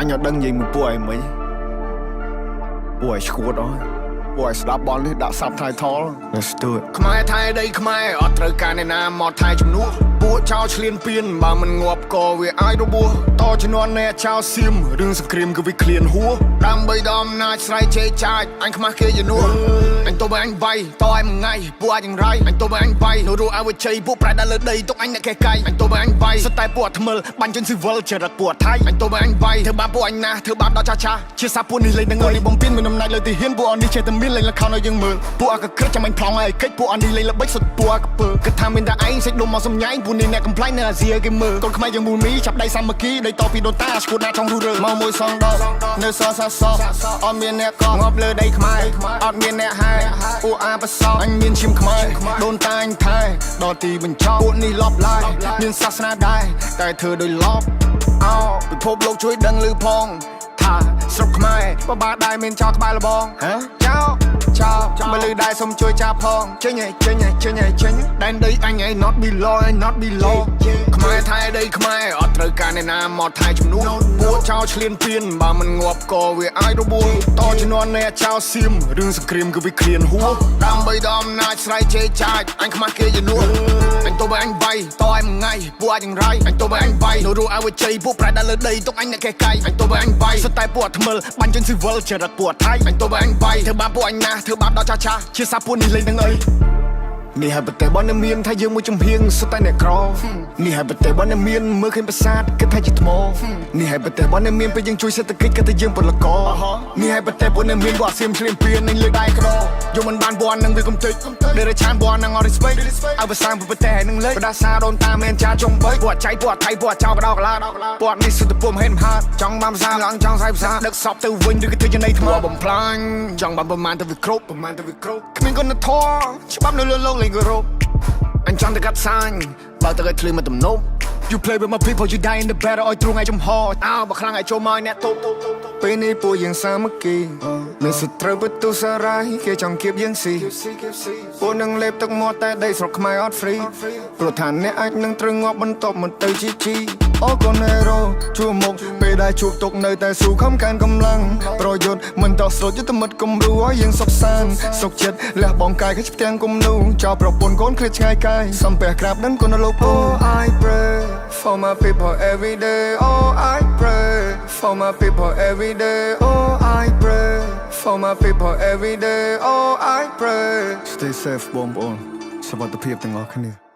អញអត់ដឹងនិយាយមួយពួកឯងមិញពួកឯងឈួតអស់ពួកឯងស្ដាប់បននេះដាក់ subtitle Let's do it. ខ្មែរថៃដីខ្មែរអត់ត្រូវការអ្នកណាមកថែជំនួសពួកចោលឆ្លៀនពៀនបើមិនងាប់ក៏វាអាចរបួសតជំនាន់អ្នកចោលសៀមរឿងសង្គ្រាមគឺវាឃ្លានហួដើម្បីដល់អំណាចស្រ័យជេរចាចអញខ្មាស់គេជំនួសអញទៅបើអញវាយតឲ្យមួយថ្ងៃពួកអាចយ៉ាងរៃអញទៅបើអញវាយនៅរស់ឲ្យវាជ័យពួកប្រែដល់លើដីទុកអញអ្នកកេះកៃអញទៅបើអញវាយសុទ្ធតែពួកអាថ្មិលបាញ់ជនស៊ីវិលចរិតពួកអាថៃអញទៅបើអញវាយធ្វើបាបពួកអញណាស់ធ្វើបាបដល់ចាស់ចាស់ជាសាពួកនេះលេងនឹងនេះបំពេញមានអំណាចលើទីហ៊ានពួកអនេះចេះតែមានលេងល្ខោនឲ្យយើងមើលពួកអាកក្រិចចាំអញប្លង់ឲ្យកិច្ចពួកអនេះលេងល្បិចសុទ្ធពួកអាកពើគិតថាមានតែឯងសេចដុំមកសំញែងពួកនេះអ្នកកំប្លែងនៅអាស៊ីឲ្យគេមើលកូនខ្មែរយើងមូលមីចាប់ដៃសាមគ្គីដីតពីដូនតាឈួតណាចង់រុះរើ មកមួយសងដកនៅសសាសអត់មានអ្នកកងាប់លើដីខ្មែរអត់មានអ្នកហែពួកអាប្រសោ អញមានឈាមខ្មែរដូនតាអញថែដល់ទីបញ្ចប់ពួកនេះលបឡាយមានសាសនាដែរតែធ្វើដោយលប អោពិភពលោកជួយដឹងឮផងថាស្រុកខ្មែរបបាដែរមានចោលក្បែរលបង ហ៎ ចោចោលបើលឺដែរសុំជួយចាប់ផងចេញឯចេញឯចេញឯចេញ ដែនដីអញឯង not belong ឯង not belong ខ្មែរថៃដីខ្មែរអត់ត្រូវការអ្នកណាមកថែជំនួសពួកចោលឆ្លៀនពៀនបើមិនងាប់ក៏វាអាចរបួសតជំនាន់អ្នកចោលសៀមរឿងសង្គ្រាមគឺវាឃ្លានហួដើម្បីដល់អំណាចស្រ័យជេរចាចអញខ្មាស់គេជំនួសអញទៅបើអញវាយតឲ្យមួយថ្ងៃពួកអាចយ៉ាងរៃអញទៅបើអញវាយនៅរស់ឲ្យវាជ័យពួកប្រែដល់លើដីទុកអញអ្នកកេះកៃអញទៅបើអញវាយសុទ្ធតែពួកអាថ្មិលបាញ់ជនស៊ីវិលចរិតពួកអាថៃអញទៅបើអញវាយធ្វើបាបពួកអញណាស់ធ្វើបាបដល់ចាស់ចាស់ជាសាពួកនេះលេងនឹងអី នេះហើយប្រទេសរបស់អ្នកមានថាយើងមួយចំហៀងសុទ្ធតែអ្នកក្រនេះហើយប្រទេសរបស់អ្នកមានមើលឃើញប្រាសាទគិតថាជាថ្មនេះហើយប្រទេសរបស់អ្នកមានពេលយើងជួយសេដ្ឋកិច្ចគិតថាយើងពលករនេះហើយប្រទេសពួកអ្នកមានពួកអាសៀមឆ្លៀនពៀននឹងលើកដៃក្រយកមិនបានបននឹងវាកំតិចដែលឆានបននឹងអត់ respect ឲ្យភាសាប្រទេសនឹងលេចបដាសាដូនតាមែនចាចុងបីពួកចៃពួកថៃពួកចោលកដោកឡាពួកនេះសុទ្ធតែពុំហេតុមហាចង់បានភាសាឡើងចង់ស្អីភាសាដឹកសពទៅវិញឬក៏ធ្វើជានៃថ្មបំផ្លាញចង់បានប្រមាណទៅវាគ្រប់ប្រមាណទៅវាគ្រប់គ្មានគុណធម៌ច្បាប់នៅលើលោកលេងគោរពអញចង់ទៅកាត់សាញបើទៅឲ្យធ្លឺមកទំនប់ You play with my people, you die in the battle ឲ្យទ្រង់ឲ្យចំហអើបើខ្លាំងឲ្យចូលមកឲ្យអ្នកទប់ ពេលនេះពួកយើងសាមគ្គីមានសត្រូវបន្ទុសារាយគេចង់គៀបយើងស៊ីពួកនឹងលេបទឹកមាត់តែដីស្រុកខ្មែរអត់ free ព្រោះថាអ្នកអាចនឹងត្រូវងាប់បន្ទាប់មកទៅជីជីអូកូនហេរ៉ូជួមុខពេលដែលជួបទុកនៅតែស៊ូខំកាន់កម្លាំងប្រយុទ្ធមិនតោះស្លូតយុទ្ធមិត្តគំរូឲ្យយើងសុខសាន្តសុខចិត្តលះបង់កាយខិចផ្ទាំងគំនូចោលប្រពន្ធកូនឃ្លាតឆ្ងាយកាយសំពះក្រាបដឹងគុណលោកពូ I pray for my people every day. Oh, I pray for my people every day. Oh, I pray for my people every day. Oh, I pray. Stay safe បងប្អូនសុវត្ថិភាពទាំងអស់គ្នា។